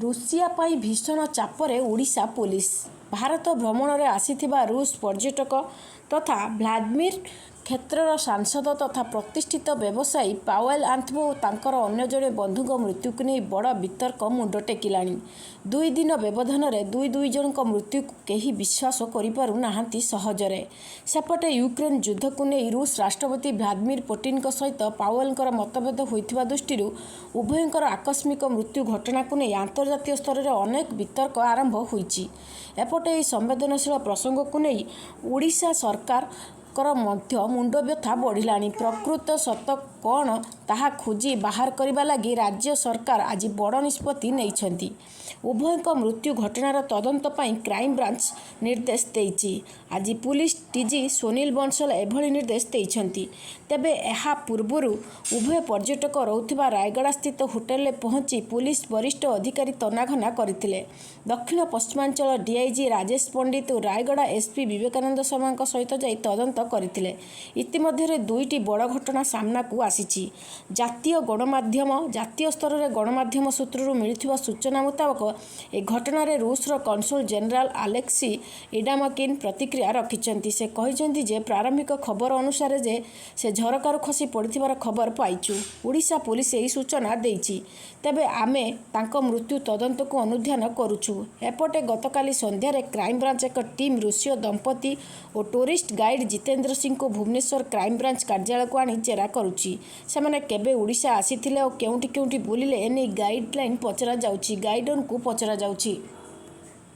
Russia ପାଇଁ ଭୀଷଣ ଚାପରେ ଓଡ଼ିଶା ପୋଲିସ। ଭାରତ ଭ୍ରମଣରେ ଆସିଥିବା ରୁଷ ପର୍ଯ୍ୟଟକ ତଥା ଭ୍ଲାଦିମିର କ୍ଷେତ୍ରର ସାଂସଦ ତଥା ପ୍ରତିଷ୍ଠିତ ବ୍ୟବସାୟୀ ପାୱେଲ ଆନ୍ତୋଭ ଓ ତାଙ୍କର ଅନ୍ୟ ଜଣେ ବନ୍ଧୁଙ୍କ ମୃତ୍ୟୁକୁ ନେଇ ବଡ଼ ବିତର୍କ ମୁଣ୍ଡ ଟେକିଲାଣି। 2 ଦିନ ବ୍ୟବଧାନରେ ଦୁଇ ଦୁଇ ଜଣଙ୍କ ମୃତ୍ୟୁକୁ କେହି ବିଶ୍ୱାସ କରିପାରୁ ନାହାନ୍ତି ସହଜରେ। ସେପଟେ ୟୁକ୍ରେନ ଯୁଦ୍ଧକୁ ନେଇ ରୁଷ ରାଷ୍ଟ୍ରପତି ଭ୍ଲାଦିମିର ପୁଟିନଙ୍କ ସହିତ ପାୱେଲଙ୍କର ମତଭେଦ ହୋଇଥିବା ଦୃଷ୍ଟିରୁ ଉଭୟଙ୍କର ଆକସ୍ମିକ ମୃତ୍ୟୁ ଘଟଣାକୁ ନେଇ ଅନ୍ତର୍ଜାତୀୟ ସ୍ତରରେ ଅନେକ ବିତର୍କ ଆରମ୍ଭ ହୋଇଛି। ଏପଟେ ଏହି ସମ୍ବେଦନଶୀଳ ପ୍ରସଙ୍ଗକୁ ନେଇ ଓଡ଼ିଶା ସରକାରଙ୍କର ମଧ୍ୟ ମୁଣ୍ଡବ୍ୟଥା ବଢ଼ିଲାଣି। ପ୍ରକୃତ ସତ କ'ଣ ତାହା ଖୋଜି ବାହାର କରିବା ଲାଗି ରାଜ୍ୟ ସରକାର ଆଜି ବଡ଼ ନିଷ୍ପତ୍ତି ନେଇଛନ୍ତି। ଉଭୟଙ୍କ ମୃତ୍ୟୁ ଘଟଣାର ତଦନ୍ତ ପାଇଁ କ୍ରାଇମବ୍ରାଞ୍ଚ ନିର୍ଦ୍ଦେଶ ଦେଇଛି। ଆଜି ପୁଲିସ ଡିଜି ସୁନୀଲ ବଂଶଲ ଏଭଳି ନିର୍ଦ୍ଦେଶ ଦେଇଛନ୍ତି। ତେବେ ଏହା ପୂର୍ବରୁ ଉଭୟ ପର୍ଯ୍ୟଟକ ରହୁଥିବା ରାୟଗଡ଼ାସ୍ଥିତ ହୋଟେଲରେ ପହଞ୍ଚି ପୁଲିସ ବରିଷ୍ଠ ଅଧିକାରୀ ତନାଘନା କରିଥିଲେ। ଦକ୍ଷିଣ ପଶ୍ଚିମାଞ୍ଚଳ ଡିଆଇଜି ରାଜେଶ ପଣ୍ଡିତ ଓ ରାୟଗଡ଼ା ଏସ୍ପି ବିବେକାନନ୍ଦ ଶର୍ମାଙ୍କ ସହିତ ଯାଇ ତଦନ୍ତ କରିଥିଲେ। ଇତିମଧ୍ୟରେ ଦୁଇଟି ବଡ଼ ଘଟଣା ସାମ୍ନାକୁ ଆସିଛି। ଜାତୀୟ ସ୍ତରରେ ଗଣମାଧ୍ୟମ ସୂତ୍ରରୁ ମିଳିଥିବା ସୂଚନା ମୁତାବକ, ଏହି ଘଟଣାରେ ରୁଷର କନସୁଲ ଜେନେରାଲ ଆଲେକ୍ସି ଇଡାମାକିନ୍ ପ୍ରତିକ୍ରିୟା ରଖିଛନ୍ତି। ସେ କହିଛନ୍ତି ଯେ, ପ୍ରାରମ୍ଭିକ ଖବର ଅନୁସାରେ ଯେ ସେ ଝରକାରୁ ଖସି ପଡ଼ିଥିବାର ଖବର ପାଇଛୁ। ଓଡ଼ିଶା ପୋଲିସ ଏହି ସୂଚନା ଦେଇଛି। ତେବେ ଆମେ ତାଙ୍କ ମୃତ୍ୟୁ ତଦନ୍ତକୁ ଅନୁଧ୍ୟାନ କରୁଛୁ। ଏପଟେ ଗତକାଲି ସନ୍ଧ୍ୟାରେ କ୍ରାଇମବ୍ରାଞ୍ଚ ଏକ ଟିମ୍ ରୁଷୀୟ ଦମ୍ପତି ଓ ଟୁରିଷ୍ଟ ଗାଇଡ୍ ଜିତେନ୍ଦ୍ର ସିଂଙ୍କୁ ଭୁବନେଶ୍ୱର କ୍ରାଇମବ୍ରାଞ୍ଚ କାର୍ଯ୍ୟାଳୟକୁ ଆଣି ଜେରା କରୁଛି। ସେମାନେ କେବେ ଓଡ଼ିଶା ଆସିଥିଲେ ଓ କେଉଁଠି କେଉଁଠି ବୁଲିଲେ, ଏନେଇ ଗାଇଡଙ୍କୁ ପଚରାଯାଉଛି।